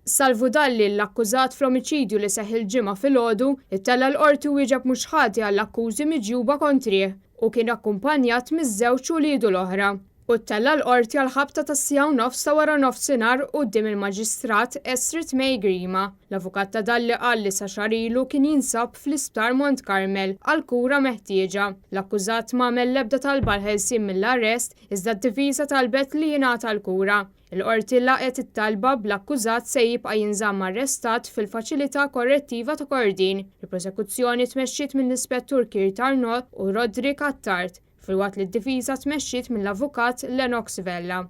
Salvu Dalli, l-akkużat fl-omiċidju li seħħ il-Ġimgħa filgħodu, ittella' l-Qorti u wieġeb mhux ħati għall-akkużi miġjuba kontrih. Hu kien akkumpanjat miż-żewġ uliedu l-oħra. Hu ttella' l-Qorti għall-ħabta tas-siegħa u nofs ta' waranofsinhar quddiem il-Maġistrat Estrid May Grima. L-avukat ta' Dalli qal li sa xahar ilu kien jinsab fl-Isptar Mount Carmel għall-kura meħtieġa. L-akkużat m'għamel l-ebda talba għall-ħelsien mill-arrest iżda d-difiża talbet li jingħata l-kura. Il-Qorti laqgħet it-talba bl-akkużat se jibqa' jinżamm arrestat fil-Faċilità Korrettiva ta' Kordin. Il-prosekuzzjoni tmexxiet mill-Ispettur Keith Arnaud u Roderick Attard, filwaqt li d-difiża tmexxiet mill-Avukat Lennox Vella.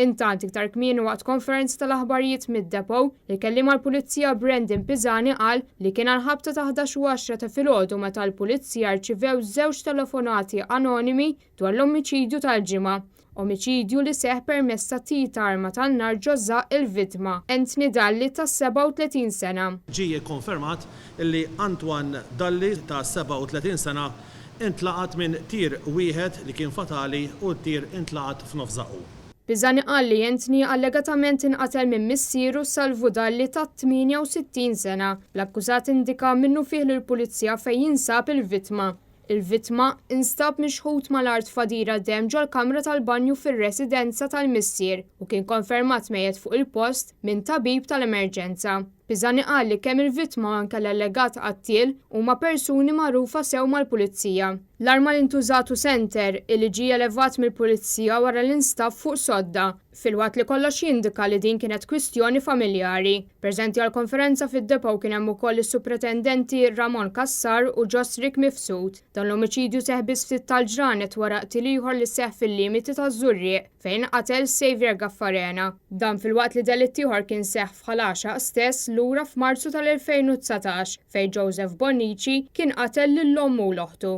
Intant, iktar kmieni waqt konferenza tal-aħbarijiet mid-Depot, il-kelliem għall-Pulizija Brandon Pisani qal li kien għall-ħabta ta' 11 u għaxra ta' filgħodu meta l-Pulizija rċivew żewġ telefonati anonimi dwar l-omiċidju tal-Ġimgħa, omiċidju li seħħ permezz ta' tir ta' arma tan-nar ġo żaqq il-vittma, Anthony Dalli ta' 37 sena. Ġie kkonfermat li Antoine Dalli ta' 37 sena intlaqat minn tir wieħed li kien fatali u t-tir intlaqat f'nofs żaqqu. Pisani qal li Anthony allegatament inqatel minn missieru Salvu Dalli ta' 68 sena. L-akkużat indika minnufih lill-Pulizija fejn jinsab il-vittma. Il-vittma instab mixħut mal-art f'għadira demm ġol-kamra tal-banju fir-residenza tal-missier u kien konfermat mejjet fuq il-post minn tabib tal-emerġenza. Pisani qal li kemm il-vittma u anke l-allegat qattiel huma persuni magħrufa sew mal-Pulizija. L-arma li ntużat hu senter illi ġie elevat mill-Pulizija wara li nstab fuq sodda. Filwaqt li kollox jindika li din kienet kwistjoni familjari. Preżenti għall-konferenza fid-Depot kien hemm ukoll is-Supretendenti Ramon Cassar u Josric Mifsud. Dan l-omiċidju seħħ biss ftit tal-ġranet wara qtil ieħor li seħħ fil-limiti taż-Żurrieq fejn nqatel Saviour Gaffarena. Dan filwaqt li delitt ieħor kien seħħ f'Ħal Għaxaq stess lura f'Marzu tal-2019 fejn Joseph Bonnici kien qatel lil ommu u l-oħtu.